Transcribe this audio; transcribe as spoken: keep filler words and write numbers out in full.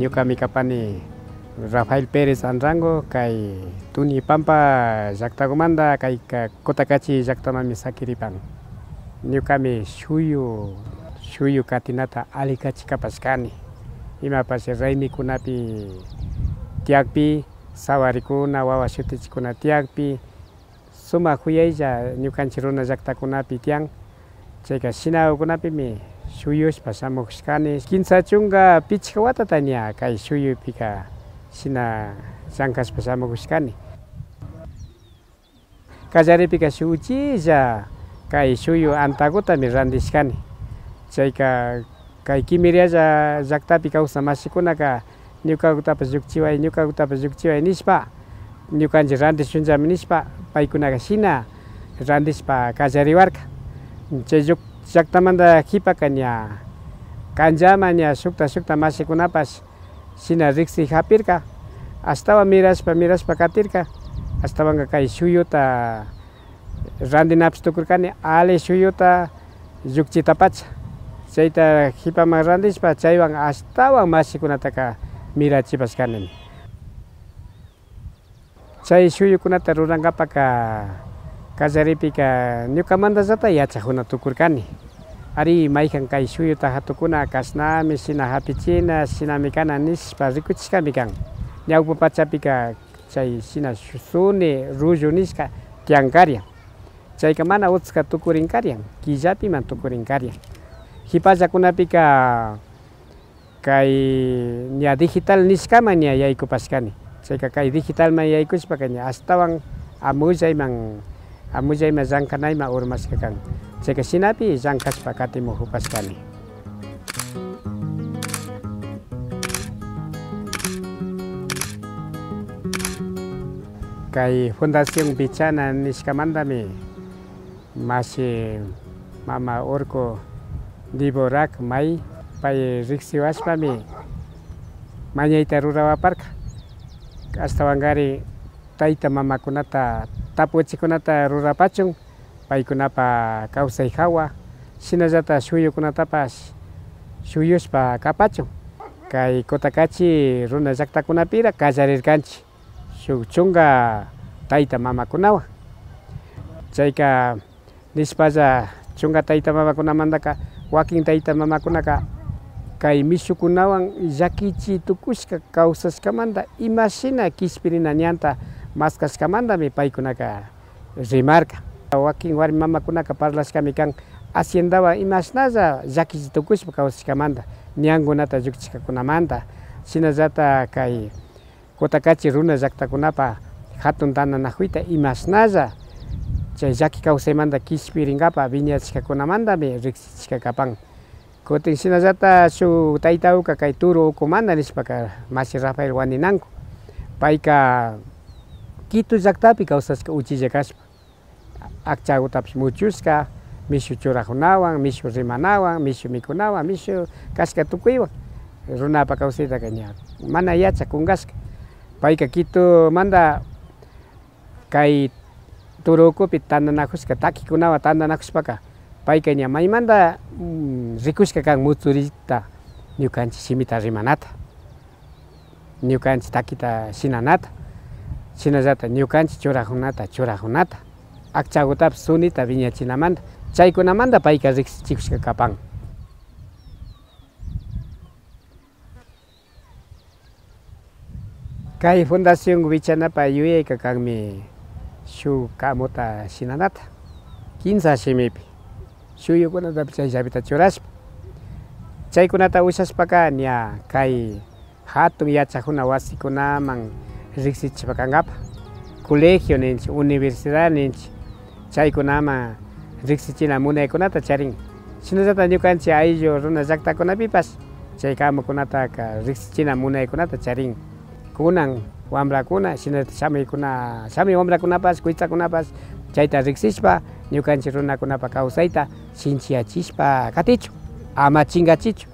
Ñukami kapani Rafael Pérez Anrango, kay Tuni Pampa llaktakumanta, kay ka-, Cotacachi llaktamanmi sakiripan. Ñukami shuyu, shuyu katinata alikachi kapashkani. Imapash raymikunapi tiyakpi, sawarikuna, wawa shutichikuna tiyakpi, sumak kuyaylla ñukanchik runa llaktakunapi tiyan. Chayka shinakukunapimi shuyushpa shamushkani. Kimsa chunka pichka watata ña kay shuyupika shina llankashpa shamushkani. Kallaripika shuk uchilla kay shuyu antagutami randishkani. Chayka kay Quimirialla llaktapi kawsak mashikunaka ñukakutapash llukchiway, ñukakutapash llukchiway nishpa, ñukanchik randishunllami nishpa, paykunaka shina randishpa kallariwarka. Chay lluk-, llaktamanta kipaka ña kanllama ña shukta shukta mashikunapash shina riksi japirka, ashtawan mirashpa, mirashpa katirka, ashtawanka kay shuyuta randinapish tukurkani, alli shuyuta llukchitapacha. Chayta jipaman randishpa, chaywan ashtawan mashikunataka mirachipashkanimi. Chay shuyukunata rurankapaka kallaripika ñukamantallata yachajuna tukurkani. Ari, mayjan kay shuyuta jatukuna kashnami, shina japichina, shinami kana nishpa rikuchishkami kan. Ñawpa pachapika chay shina shu-, suni, rullu nishka tiyan karian. Chayka mana utska tukurin karian, killapiman tukurin karian. Jipallakunapika kay ña digital nishkaman ña yaykupashkani. Chayka kay digitalman yaykushpaka ña ashtawan amullayman, amullayman llankanayman urmashka kan. Chayka shinapi llankashpa katimujupashkani. Kay Fundación Vichana nishkamantami mashi mama urku Diborak May, pay riksiwashpami mañayta rurawaparka. Ashtawankari tayta mamakunata tapuchikunata rurapachun, paykunapa kawsay jawa, shinallata shuyukunatapash shuyushpa kapachun. Kay Cotacachi runa llaktakunapira kallarirkanchik shuk chunka tayta mamakunawan. Chayka nishpalla, chunka tayta mamakunamantaka, wakin tayta mamakunaka kay mishukunawan llakichi tukushka kawsashkamanta, imashina kishpirina ñanta maskashkamantami paykunaka rimarka. Wakin warmi mamakunaka parlashkami kan, haciendawan imashnalla llakichi tukushpa kawsashkamanta, ñankunata llukchishkakunamanta, shinallata kay Cotacachi runa llaktakunapa jatun tantanakuyta imashnalla chay llaki kawsaymanta kishpirinkapa wiñachishkakunamantami riksichishka kapan. Kutin shinallata shuk tayta uka kay Turu ukumanta nishpaka mashi Rafael Waninanku. Payka Quito llaktapi kawsashka uchilla kashpa. Akchagutapish muchushka, mishu churajunawan, mishu rimanawan, mishu mikunawan, mishu kashka tukuywan. Runapa kawsaytaka ña mana yachak kunkashka. Payka Quitomanta kay Turu ukupi tantanajushka, takikunawan tantanajushpaka, payka ña maymanta, mm, rikushka kan mutsurita ñukanchik shimita rimanata. Ñukanchik takita shinanata, shinallata ñukanchik churajunata, churajunata, akchagutapish sunita wiñachinamanta, chaykunamanta payka riksichikushka kapan. Kay Fundación Wichanapa yuyayka kanmi shuk kamuta shinanata, kimsa shimipi, shuyukunatapish chay llavita churashpa, chaykunata ushashpaka ña kay jatun yachajuna wasikunaman riksichishpa kankapa, colegio ninchik, universidad ninchik, chaykunaman riksichina munaykunata charin. Shinallata ñukanchik ayllu runa llaktakunapipash chay kamukunataka riksichina munaykunata charin. Kunan wambrakuna, shinallata shamiykuna, shami wambrakunapash, kuytsakunapash chayta riksishpa ñukanchik runakunapa kawsayta shinchiyachishpa katichun, ama chinkachichun.